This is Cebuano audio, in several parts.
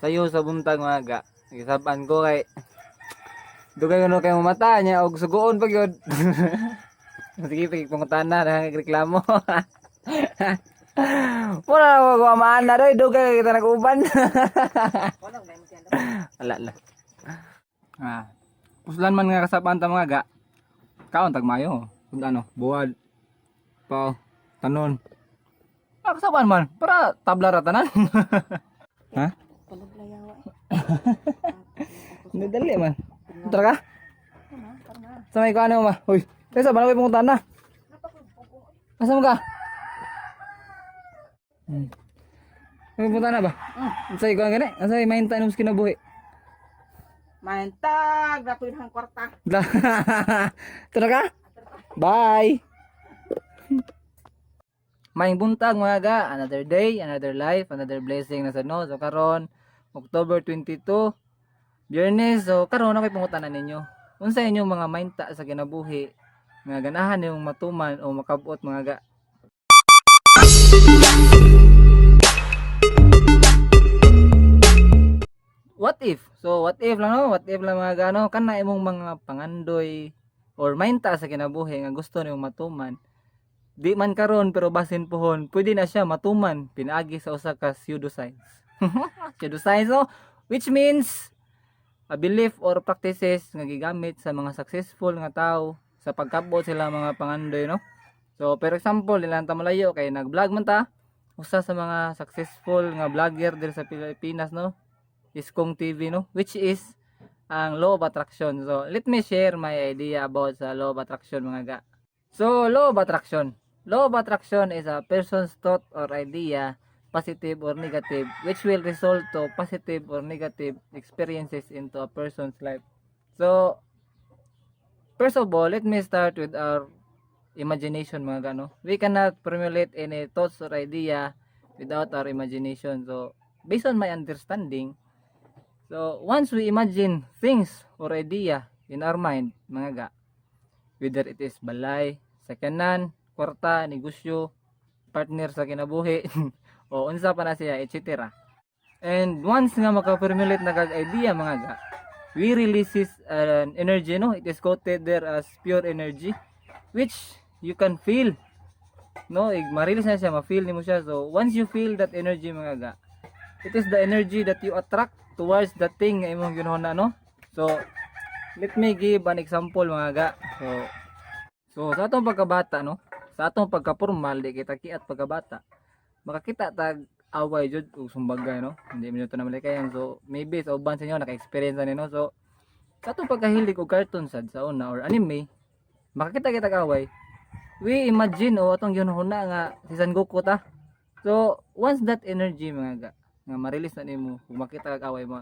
Sayo sa buntag, mga ga. Gisaban ko kay dugay kuno kay mamata niya og sugoon pa gyud. Sige, pagpangutana na reklamo. Wala ko amaan na doy, dugay kita nag-uban. Wala la. Ah. Puslan man nga kasapan ta, mga ga. Kaon tag mayo. Kung ano, buwad. Pa, tanon. Ah, kasapan man. Para tabla ra tanan. Ha? Palaglayawa eh. Nadali man. Tara ka? Sa may kuano ma. Uy, tesa ba na pumunta na? Asa mo ka? May pumunta na ba? Sa ikaw gani? Asa may mainta nung kinabuhi? Mantag, dato yung kwarta. Tara ka? Bye. Maayong buntag, mga ga, another day, another life, another blessing na sa no. So karon October 22, Biyernes. So karon ako'y pangutana ninyo. Unsa inyong mga mainta sa kinabuhi nga ganahan nimong matuman o makabot, mga ga? What if? So what if lang no? What if lang, mga ga, no? Kana imong mga pangandoy or mainta sa kinabuhi nga gusto nimong matuman. Di man karon pero basin pohon, pwede na siya matuman pinaagi sa usa ka pseudoscience. Pseudoscience, no? Which means a belief or practices nga gigamit sa mga successful nga tao sa pagkabot sila mga pangandoy, no? So, for example, dili lang ta malayo kay nag-vlog man ta, usa sa mga successful nga vlogger diri sa Pilipinas, no? Iskong TV, no? Which is ang law of attraction. So, let me share my idea about sa law of attraction, mga ga. So, law of attraction. Law of attraction is a person's thought or idea, positive or negative, which will result to positive or negative experiences into a person's life. So, first of all, let me start with our imagination, mga ga, no. We cannot formulate any thoughts or idea without our imagination. So, based on my understanding, so once we imagine things or idea in our mind, mga ga, whether it is balay, sakyanan, kwarta, negosyo, partner sa kinabuhi, o unsa pa na siya, etc. And once nga maka-formulate na kag idea, mga ga, we releases an energy, no? It is quoted there as pure energy, which you can feel. No, ma-release na siya, ma-feel nimo siya. So, once you feel that energy, mga ga, it is the energy that you attract towards the thing nga imong ginahuna, no? So, let me give an example, mga ga. So sa atong pagkabata, no? Sa atong pagka-formal, di kita kiat pagkabata. Makakita tag away jud ug sumbagay, no? Hindi mo to na malikayan. So, maybe sa uban sa inyo naka-experience na no? So, sa atong pagkahilig og cartoon sad sa una or anime, makakita kita og away. We imagine o atong ginahuna nga si Son Goku ta. So, once that energy, mga ga, nga ma-release na nimo kung makita kag away mo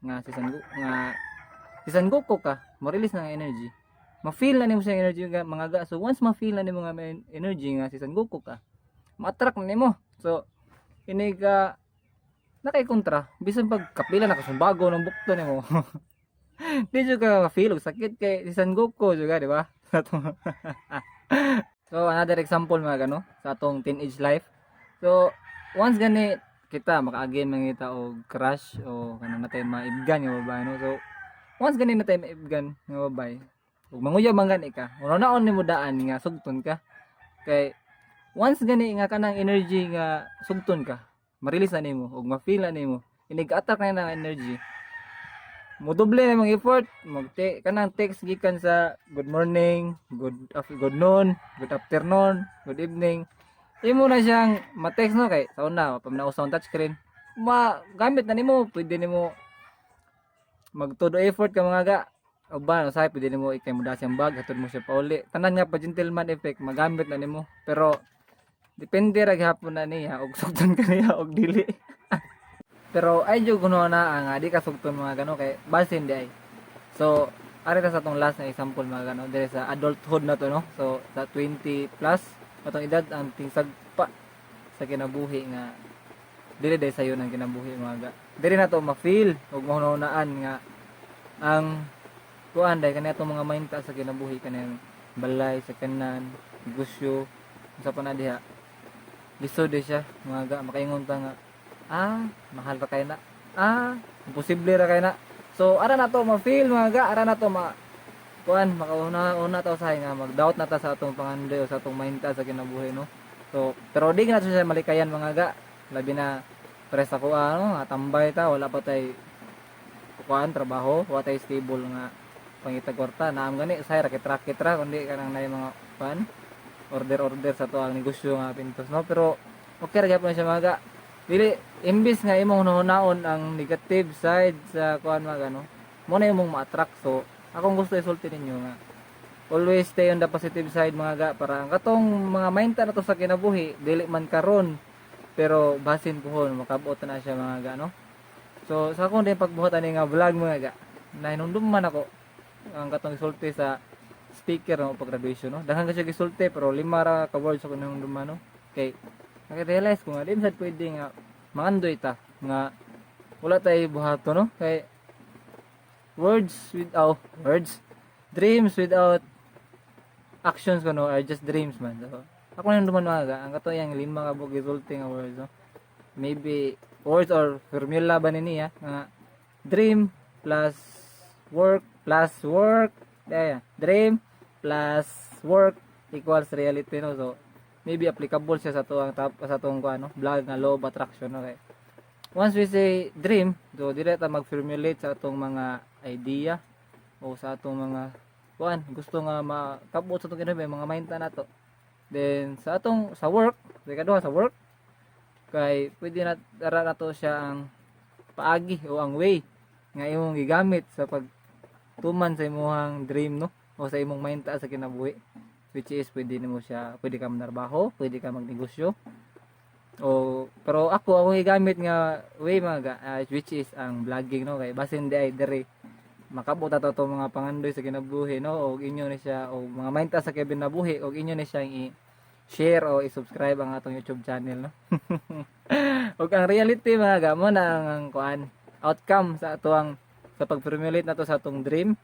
nga si Son Goku, nga si Son Goku ka, ma-release na nga energy. Ma-feel na nimo siyang energy nga, mga ga. So once ma-feel na nimo nga may energy nga si Son Goku ka, ma-attract na nimo. So ini ka nakay kontra, bisan pag kapila nakasumbago ng bukto nimo. Di jud ka ma-feel og sakit kay si Son Goku jud ka, di ba? So another example, mga gano, sa atong teenage life. So once gani kita makaagi man kita og crush o kanang natay maibgan nga babae, no? So once gani natay maibgan nga babae ug manguyab man gani ka, una-unaon nimo daan nga sugton ka kay once gani nga kanang energy nga sugton ka, ma-release na nimo ug ma-feel na nimo, inig-attract na nga energy, modoble na imong effort mag kanang text gikan sa good morning, good noon, good afternoon, good evening, imo na siyang ma-text, no? Kay sa una pa man ang touchscreen, ma gamit na nimo, pwede nimo magtodo effort ka, mga ga. Uban usahay pwede nimo ikay mo siyang bag, hatod mo siya pauli, tanan nga pa gentleman effect magamit na nimo, pero depende ra gihapon na niya og sugton ka niya og dili. Pero ay jud kuno na ang di ka sugton, mga gano, kay basin di ay. So ari ta sa atong last na example, mga gano, dire sa adulthood na to, no? So sa 20 plus atong edad, ang tingsag pa sa kinabuhi nga dili day sayo ng kinabuhi, mga ga. Dili na to ma-feel ug mahunahunaan nga ang kuan day kani atong mga mainta sa kinabuhi, kanang balay, sa kanan, negosyo, unsa pa na diha. Lisod di siya, mga ga, makaingon ta nga, "Ah, mahal pa kay na." Ah, imposible ra kay na. So ara na to ma-feel, mga ga, ara na to ma kuan makauna una ta usahay nga mag-doubt na ta sa atong pangandoy o sa atong mainta sa kinabuhi, no. So pero di na siya malikayan, mga ga, labi na pres ako ano nga tambay ta, wala pa tay kuan trabaho, wala tay stable nga pangitag kwarta. Naam gani usahay rakit-rakit ra kundi kanang nay mga kuan order-order sa to ang negosyo nga pintos, no. Pero okay ra gyapon siya, mga ga. Dili imbis nga imong hunaon ang negative side sa kuan, mga no, mo na imong ma-attract. So akong gusto isulti ninyo nga always stay on the positive side, mga ga, para ang katong mga mainta na to sa kinabuhi, dili man karon pero basin puhon makabot na siya, mga ga, no. So sa akong din pagbuhat ani nga vlog, mga ga, nahinumdum man ako ang katong isulti sa speaker no pag graduation, no. Daghan ka siya gisulti pero lima ra ka words ako nahinumduman, no, kay naka-realize ko nga di sad pwede nga mangandoy ta nga wala tay buhaton, no, kay words without words, dreams without actions kuno are just dreams man. So ako nang duman, mga ga, ang kato yang lima ka buok resulting nga words, no. Maybe words or formula ba ni niya nga dream plus work, yeah, dream plus work equals reality, no. So maybe applicable siya sa tuang tap sa tuang kuan, no, vlog nga law of attraction, no, kay once we say dream, so dire ta mag-formulate sa atong mga idea o sa atong mga kuan gusto nga makabot sa atong kinabuhi, mga mainta nato. Then sa atong sa work, sa ikaduha sa work, kay pwede na dara nato siya ang paagi o ang way nga imong gigamit sa pagtuman sa imong dream, no, o sa imong mainta sa kinabuhi, which is pwede nimo siya, pwede ka manarbaho, pwede ka magnegosyo o pero ako akong gigamit nga way, mga ga, which is ang vlogging, no, kay basin di ay diri makabot ato to mga pangandoy sa kinabuhi, no, og inyo ni siya o mga mainta sa kinabuhi og inyo ni siya i-share o i-subscribe ang atong YouTube channel, no. Ug ang reality, mga ga, mo na ang kuan outcome sa ato ang sa pag-formulate nato sa atong dream,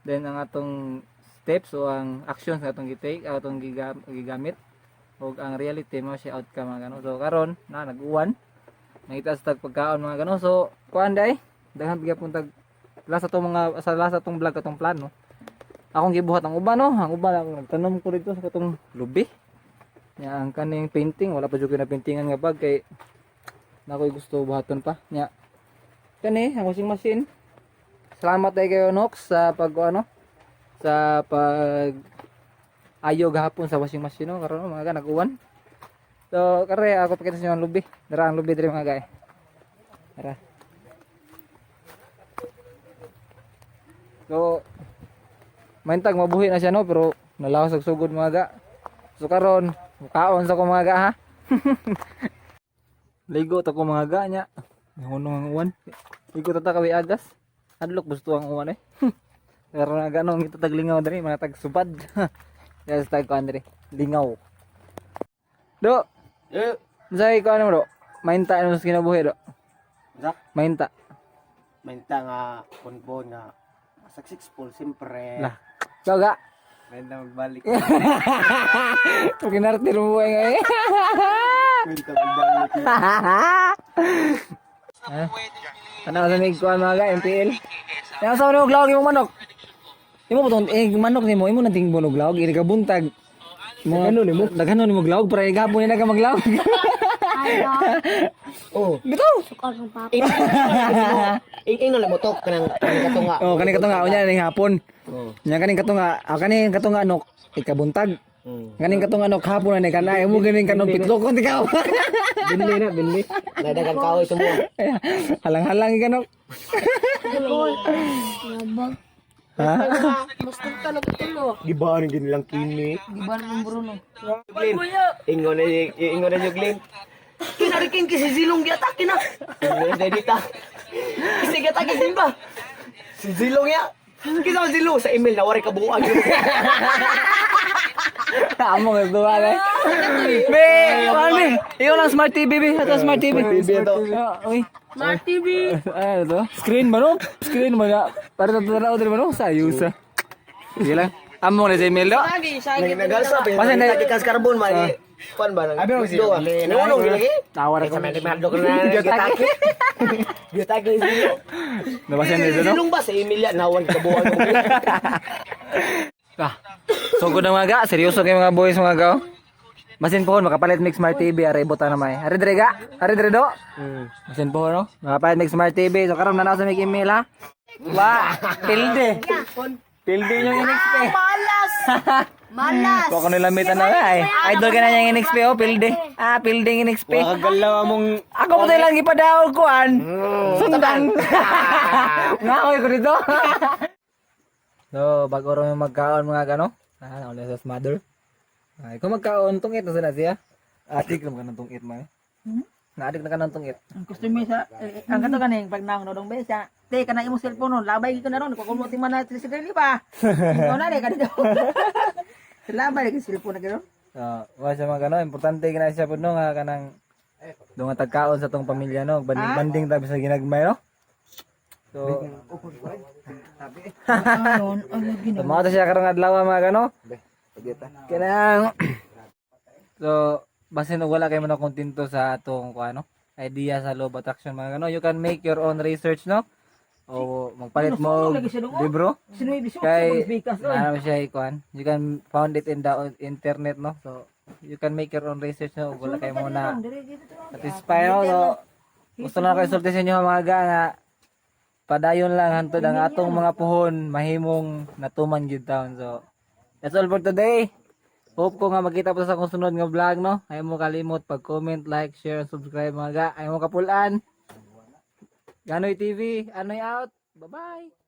then ang atong steps o ang actions nga atong gi-take, atong gigamit ug ang reality mo siya outcome, mga gano. So karon na nag-uwan, nangita sa tag pagkaon, mga gano. So kuan day daghan gyapon tag last atong mga sa last atong vlog, atong plano akong gibuhat ang uban, no. Ang uban akong nagtanom ko dito sa katong lubi nya. Ang kaning painting wala pa jud ko na paintingan nga bag kay nakoy gusto buhaton pa nya. Kani ang washing machine, salamat day kayo Nox sa pag ano sa pag ayo gahapon sa washing machine, no. Karon, mga ga, nag-uwan. So kare ako pakita sa inyo ang lubi. Dara ang lubi diri, mga ga, eh. Dara. So maintag mabuhi na siya, no, pero nalawas og sugod, mga ga. So karon mukaon sa ko, mga ga, ha. Ligo ta ko, mga ga, nya hunong ang uwan. Ligo ta ta kawi agas, adlok gusto ang uwan, eh. Karon nga gano ang tag lingaw diri, mga tag subad. Yes, tag kuan diri lingaw do. Eh, Unsay kuan mo do? Mainta ano sa kinabuhi do? Sa? Mainta. Mainta nga kunbon nga successful siyempre. Lah. So ga. Mainta magbalik. Kinarte mo buhay nga, eh. Mainta magbalik. Ha? Ano sa mig kuan, mga ga, MPL? Yang sa mo glawag imong manok. Imo po tong eh, manok nimo, imo na tingbo og glawag, iri ka buntag. Daghanon nimo, daghanon nimo glawag para igapon ni na ka maglawag. Oh. Bitaw. Sukar ng papa. Ing na lang mo to kanang kaning katunga. Oh, kani katunga unya ning hapon. Oh. Nya kaning katunga, ah, kaning katunga nok ikabuntag. Kaning katunga nok hapon na ni kana imo ganing kanong pitlok kon ikaw. Binli na, binli. Nadagang kahoy semua. Halang-halang ka nok. Labag. Ha? Basta talaga tulo. Di ba ang ginilang kini? Di ba ng Bruno? Ingon na ingon na yung Glenn. Kinarikin kasi silong giatake na. Ingon na dita. Kasi giatake sin ba? Si Zilong ya. Kisa man Zilong sa email na wari ka buang. Amo nga duwa na. Be, kuan be. Iyo lang smart TV be. Ato smart TV. Smart TV ato. Ah, uy. Smart TV. Ano to? Screen ba no? Screen ba na? Para tatanaw din ba no? Sa ayusa. Sige lang. Amo na sa email do. Nagalsa pa Basta yung kas carbon man. Kuan ba nang? Abi, si Do, ah. Lena, Nunong gilagi. Tawa ra Sa ko. may limando ko na gitake. Gitake silong. Nabasin nito, no? Silong ba sa Emilia nawan kabuan ko. Ah. So good na mga ga, seryoso kayo mga boys mga ga, oh. Basin po makapalit mig Smart TV ari buta na may. Ari dire ga, ari dire do. Basin po no, makapalit mig Smart TV. So karon na na sa mig email ha. Wa, pilde. Pilde yung NXP. Malas! Malas! Ko nila lamitan na nga eh. Idol ka na niyang NXP oh, pilde. Ah, pilde yung NXP. Wakagalaw among Ako po tayo lang ipadaog kuan. Sundan. Nga ko dito. So, bago rin yung magkaon mga gano. Ah, nauna sa mother. Ay, kung magkaon, tungit na sila siya. Adik na ka ng tungit man. Naadik na ka ng tungit. Ang customer sa, eh, ang kato kaning pag naong nodong besa, te kana imong cellphone no, labay gid ko na ron, kukumo ti man na tricycle ba. Ikaw na re kadto. Labay lagi cellphone na gid. So, wa siya mga gano, importante gina siya pud no nga kanang dunga tagkaon sa tong pamilya no, banding banding tabi sa ginagmay no. So, Ayon, ano so mao to siya karong adlaw mga gano. Kanang so basin og wala kay mo na kontento sa atong kuan no, idea sa law of attraction mga gano, you can make your own research no. O magpalit mo og Lagi siya dong, oh. libro Sinuy biso kay bikas oy. ano siya ikuan. You can found it in the internet no. So you can make your own research no ug wala kay mo na satisfy no. So, gusto na ko isulti sa inyo mga ga nga padayon lang hantod ang atong mga puhon mahimong natuman gyud taon. So that's all for today. Hope ko nga makita po sa akong sunod nga vlog no. Ay mo kalimot pag comment, like, share, and subscribe mga ga. Ay mo kapulaan. Ganoy TV, anoy out. Bye-bye.